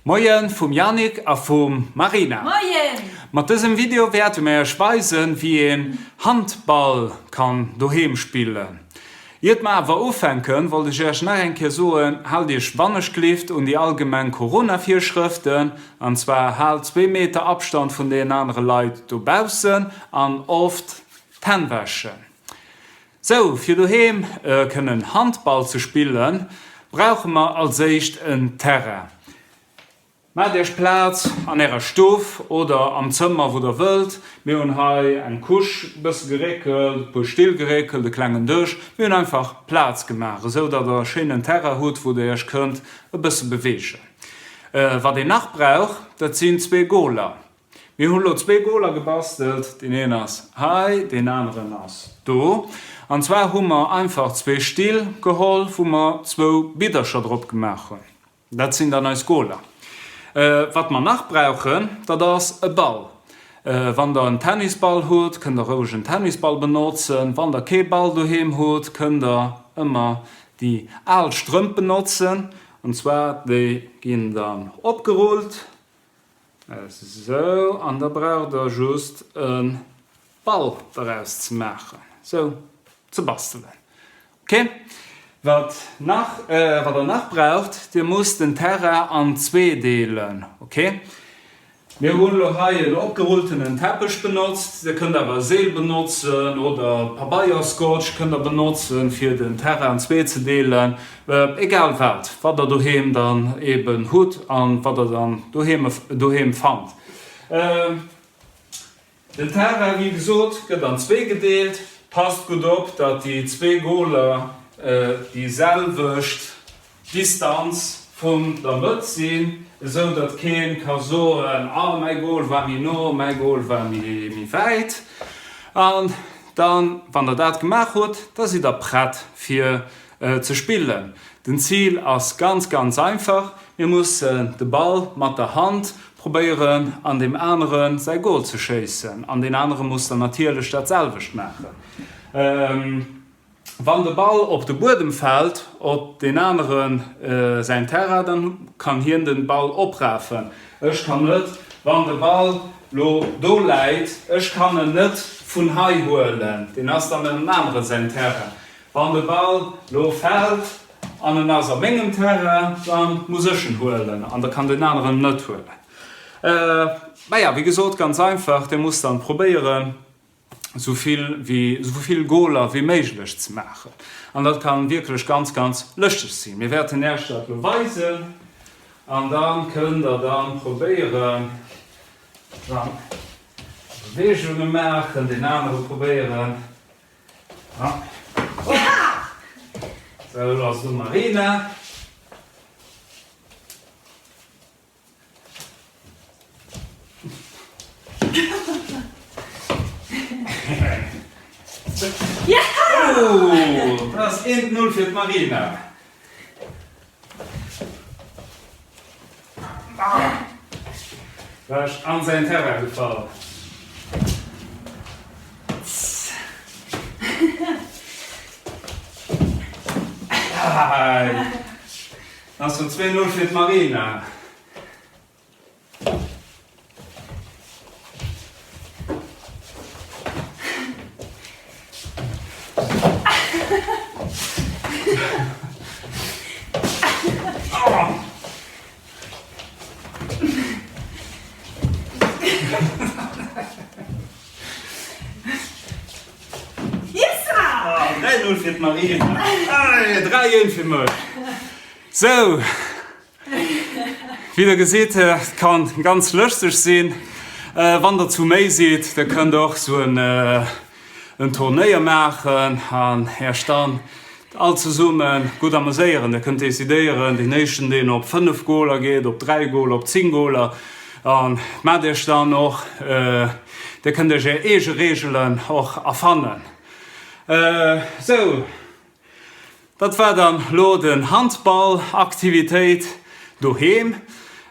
Moien vum Yannick a vum Marina. Moien! Mat dësem Video wäerte mir iech weisen wéi een Handball kann doheem spillen. Iert mer awer ufänken, wollt ech iech nach eng Kéier soen, haalt iech wannechglift un déi allgemeng Corona-Virschrëften, an zwar haalt zwee Meter Abstand vun den anere Leit dobaussen an oft d'Hänn wäschen. Sou, fir doheem kënnen Handball ze spillen, brauche mer als éischt en Terrain. Maacht iech Plaz an ärer Stuff oder am Zëmmer, wou der wëllt. Mir hunn hei eng Couche e bësse geréckelt, e puer Still geréckelt, e klengen Dësch. Mir hunn einfach Plaz gemaach, esou datt der e schéinen Terrain hutt, wou der iech kënnt e bësse beweegen. Wat een nach brauch, dat sinn zwee Goler. Mir hunn elo zwee Goler gebastelt, deen een ass hei, deen aneren ass do. An zwar hu mer einfach zwee Still geholl, wou mer zwou Biddercher drop gemaach hunn. Dat sinn dann eis Goler. Wat mer nach brauchen, dat ass e Ball. Wann der en Tennisball hutt, kënnt der roueg en Tennisball benotzen. Wann der kee Ball doheem hutt, kënnt der ëmmer déi al Strëmp benotzen. An zwar déi ginn dann opgerullt. Esou, an da braucht der just e Ball doraus ze maachen, esou ze bastelen. Ok, wat nach, wat der nach braucht, dir musst den Terrain an zwee deelen, ok. Mir hunn elo hei en opgerulltenen Teppech benotzt, dir kënnt awer e Seel benotzen oder Pabeierscotch kënnt der benotzen fir den Terrain an zwee ze deelen. Egal wat, wat der doheem dann eben hutt an wat der dann doheem doheem fannt. Den Terrain, wéi gesot, gëtt an zwee gedeelt. Passt gutt op, datt déi zwee Goler déi selwecht Distanz vun der Mëtt sinn, esou datt keen ka soen, ah mäi Gol war méi no, mäi Gol war méi wäit. An dann, wann der dat gemaach hutt, da sidd der prett fir ze spillen. Den Zil ass ganz ganz einfach, mir mussen de Ball mat der Hand probéieren an deem anere säi Gol ze schéissen an deen anere muss dann natierlech dat selwecht maachen. Wann de Ball op de Buedem fält, op deen anere säin Terrain, dann kann hien den Ball oprafen. Ech kann net, wann de Ball lo do läit, ech kann en net vun hei huelen, deen ass dann en anere säin Terrain. Wann de Ball lo fält an en ass a mengem Terrain, da muss ech en huelen an da kann den aneren en net huelen. Maja, wéi gesot, ganz einfach, Dir musst dann probéieren, esou vill wéi, esou vill Goler wéi méiglech ze maachen. An dat kann wierklech ganz, ganz lëschteg sinn. Mir wäerten Äech dat lo weisen an da kënnt Der dann probéieren, dann Beweegunge maachen, deen anere probéieren. Sou, elo ass et un Marina. Oh, dat ass 1, 0 fir d'Marina. War ech an säin Terrain gefall. Ass schon 2, 0 fir d'Marina. Dräi Null fir d'Marina. 3, 1 fir mech. Sou. Wéi der gesitt, et kann ganz lëschteg sinn. Wann der zu méi sidd, da kënnt der och sou en Turnéier maachen an Äech dann all zesumme gutt ameséieren. Der kënnt decidéieren, deen éischten deen op 5 Goler geet, op 3 Goler, op 10 Goler an maacht Iech dann och, der kënnt Iech är eege Reegelen och erfannen. Sou. Dat war dann lo den Handball Aktivitéit doheem.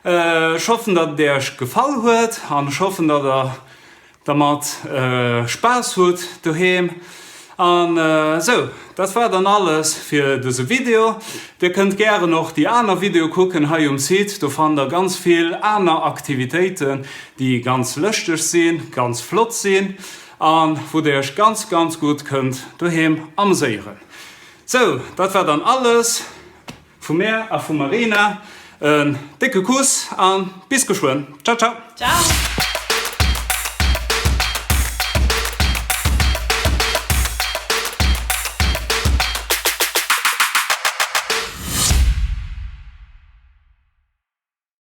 Ech hoffen dat et iech gefall huet an ech hoffen dat der dermat Spaass hutt doheem. An esou, dat war dann alles fir dëse Video. Dir kënnt gären och déi aner Videoe kucken hei um Site, do fannt der ganz vill aner Aktivitéiten, déi ganz lëschteg sinn, ganz flott sinn a wou der iech ganz ganz gutt kënnt doheem amséieren. Sou, dat war dann alles vu mär a vum Marina. En décke Kuss a bis geschwënn. Ciao ciao! Ciao!